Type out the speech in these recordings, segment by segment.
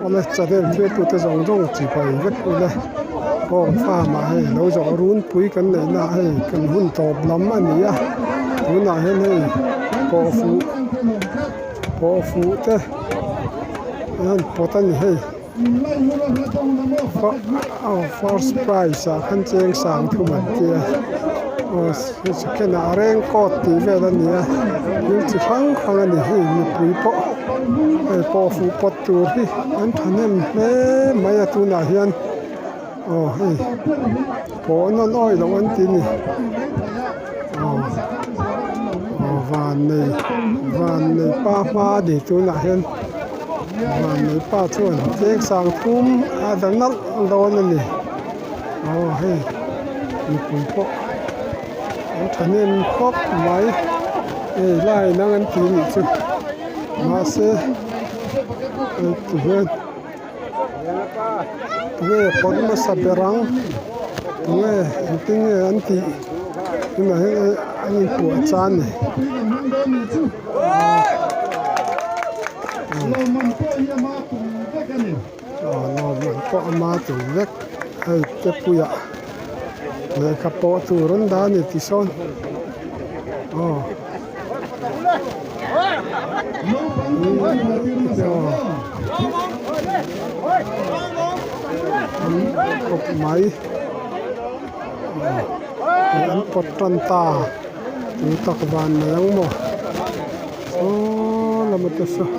Awle channel thirtute zawng zawng chibai vek ila home farm ah hei lo zawh runpui kan neih na ah hei kan hun tawp lam a ni a tunah hian hei pawh fuh pawh fuh te an han pawt a ni hei first prize ah khan cheng sang thum an tia aw second ah reng coat tih vel a ni a thil chi hrang hrang a ni hei mipui pawh hei pawh fuh pawt tur hi an thahnem hle mai a tunah hian aw hei pawh nawn awi loh an ti a ni aw aw van nei van nei pa hma a ni tunah hian van nei pa chuan cheng sang thum a la nalh dawn a ni aw hei mipui pawh an thahnem khawp mai hei lai nang an ti nih chu mahse hei ti hian tunge pawt hmasa ber ang tunge engtin nge an tih tunah hian an inpuah chan a ni. Aw lawmman pawh ama tum vek hei te puiah lehkha pawh tur an dah a ni ti sawn aw. An kawp mai an pawt tan ta tu tak van mai ang maw saw lama te saw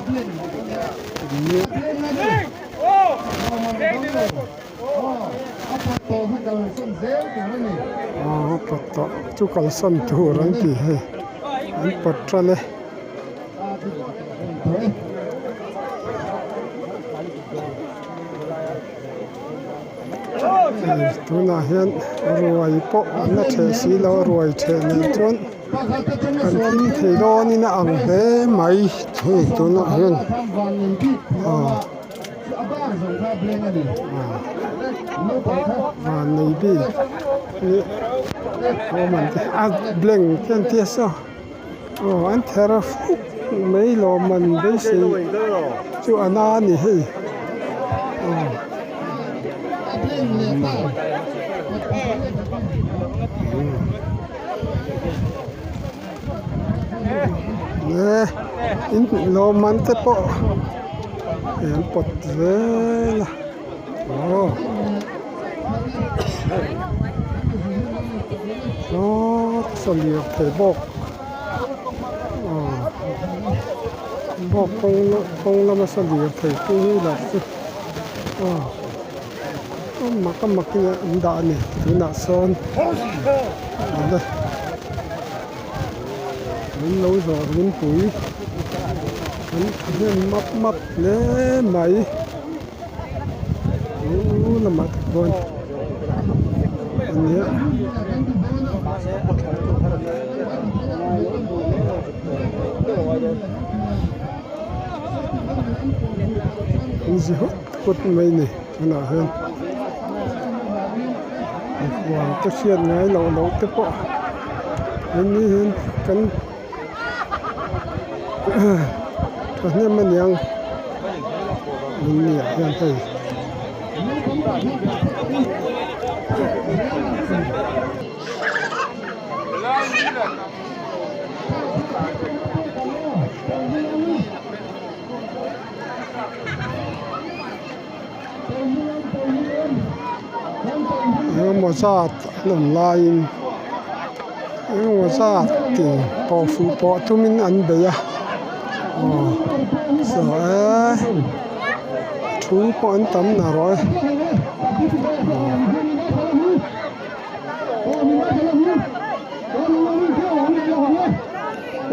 aw a pawt tawh chu kalsan tur an ti hei an pawt tan e. Tunah hian ruai pawh an la ṭheh si lo a ruai ṭheh nen chuan kan hlim thei dawnin a ang hle mai hei tunah hian aw van nei bik a blank te an tia saw. Aw an ther a fuk mai lawmman beisei chu a na a ni hei aw. Ne in lawmman te pawh an pawt zel a aw. Aw lirthei bawk aw bawk kawng kawng lama saw lirthei te hi lah chu aw a mak a mak in an dah a ni tunah sawn awle an lo zawh ringpui an thahnem map map hle mai. Lu lamah te khuan a nia. An zi hawt hawt mai a ni tunah hian mikhual te hriat ngai loh loh te pawh an ni hian kan thahnem a niang lungni ah hian hei. Engemaw zat an awm laiin engemaw zat in pawh fuh pawh tumin an bei a aw saw e thu pawh an tam na rawh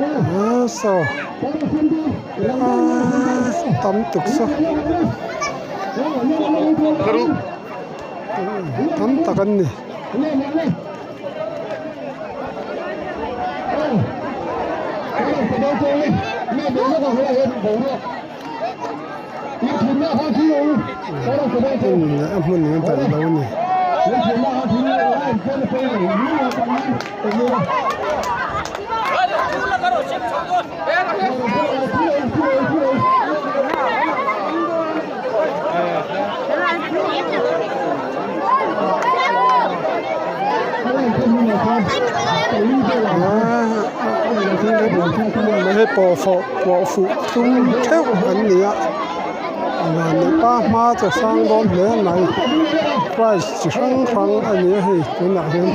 e aw saw tam tuk saw tam tak an ni. Hmun leh a hmun in a daih lo a ni. Hei pawh fawh pawh fuh tum theuh an ni a van pa hma chu a sang dawn hle mai prize chi hrang hrang a ni a hei tunah hian.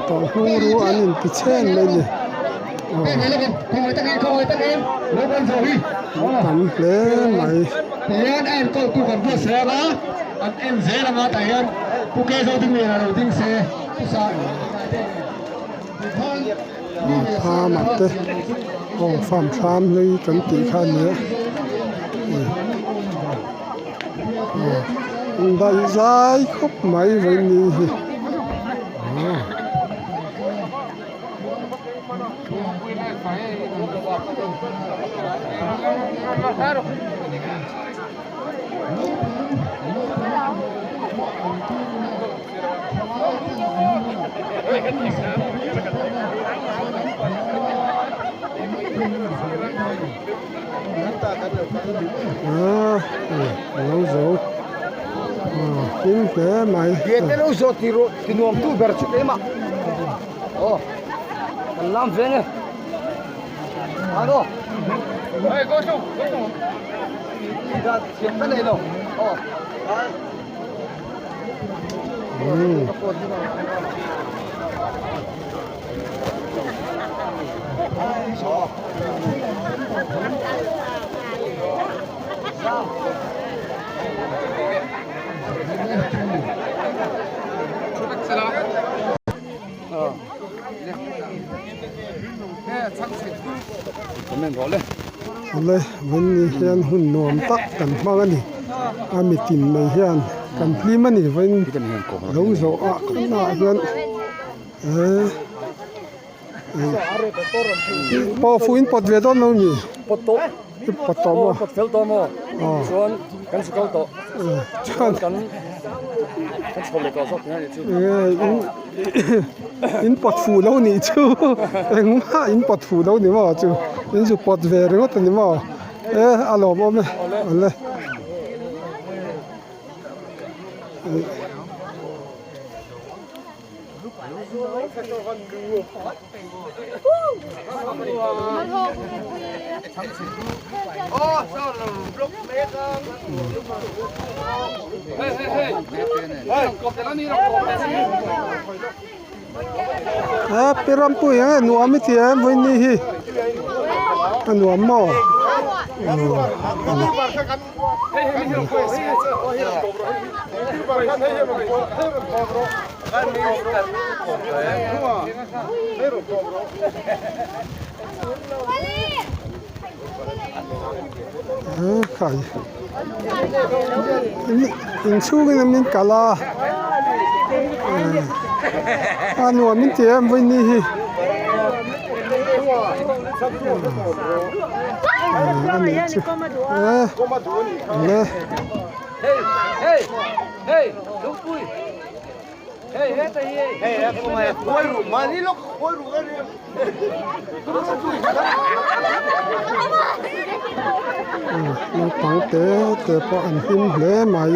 Tawlhhnung ru an inti chhen mai a ni. Tam hle mai. Farm ah te aw farm thlam hlui kan tih kha a ni a daih zai khawp mai vawiin hi. Lo zo hlim hle mai. Aw kan lam veng e ano hey go chu go chu da thiam ka nei lo aw Awle vawiin hian hun nuam tak kan hmang a ni a mitin mai hian kan hlim a ni vawiin lo zawh ah ah hian eee pawh fuh in pawt ve dawn lo ni pawt tawh i pawt tawh maw pawt fel tawh maw chuan kan chhe kal tawh chuan kan kan chho leh tawh zawk nia nih chu in pawt fuh lo nih chu engmah in pawt fuh lo ni maw chu in zu pawt ve ringawt a ni maw e a lawmawm e awle. A pi rampui eng nge nuam i ti em vawiin ni hi a nuam maw Khai inchhungin an min kalh a a nuam in ti em vawiin ni hi. A nih chu e naupang te te pawh an hlim hle mai.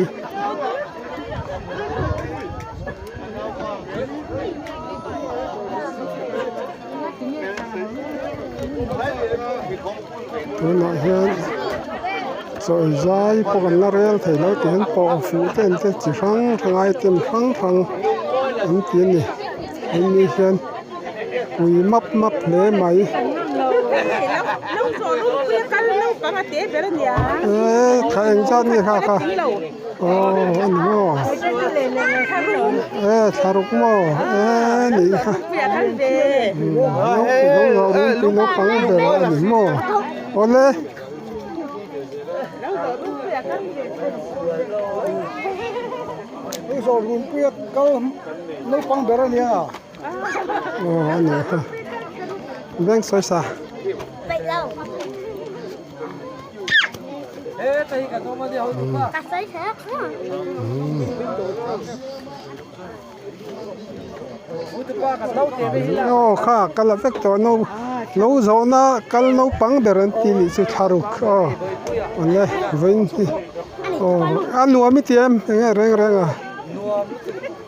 Tunah hian chawi zai pawh kan la rel thei lo tih hian pawh fuh te an te chi hrang hrang item hrang hrang an ti a ni hemi hian pui map map hle mai eee thla engzat nge kha kha aw a ni maw eee thla ruk maw eee nih kha. Naupang ber a ni maw awle. Aw a ni kha veng sawisa. Aw kha ka la vek tawh no lo zawhna kal naupang ber an tih nih chu thlaruk aw awle vawiin hi. Aw a nuam i ti em eng nge reng reng a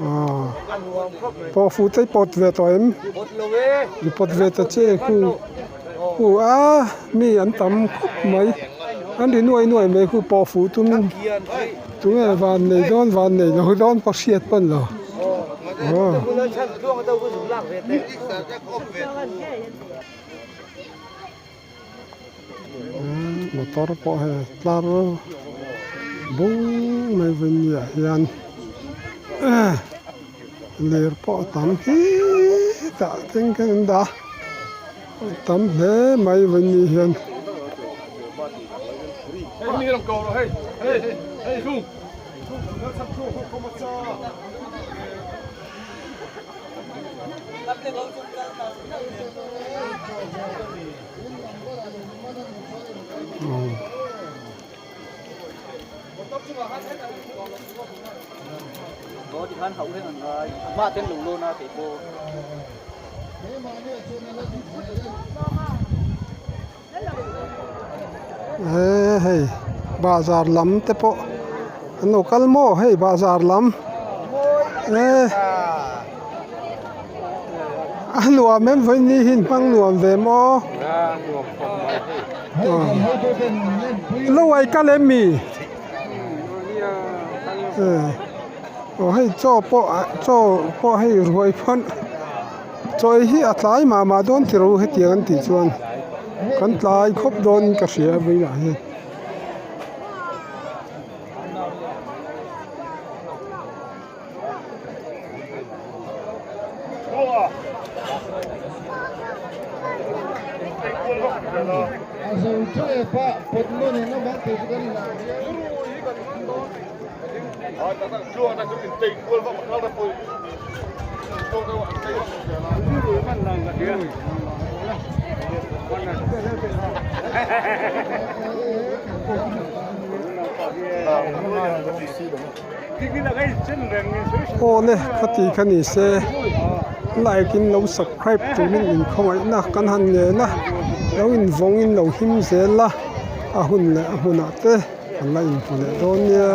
aw pawh fuh te i pawt ve tawh em i pawt ve ta che khu khu a mi an tam khawp mai an ri nuai nuai mai khu pawh fuh tum in tunge van nei dawn van nei lo dawn pawh hriat pawn lo aw. Motor pawh hei tlar bung mai vawiin ah hian lir pawh a tam hetah thleng khian an dah a a tam hle mai vawiin hian. He hei bazar lam te pawh an lo kal maw hei bazar lam e a nuam em vawiin ni hi hmang nuam ve maw lo ai kal em mi aw hei chaw pawh chaw pawh hei ruai pawn. Chaw hi a tlai mah mah dawn tiro hetiang an tih chuan kan tlai khawp dawn in ka hria vawiinah hian. Awle khati kha ni se like in lo subscribe turin in khawngaihna kan han ngen a lo invawng in lo him zel a a hun leh a hmunah te. Kan la inhmu leh dawn nia.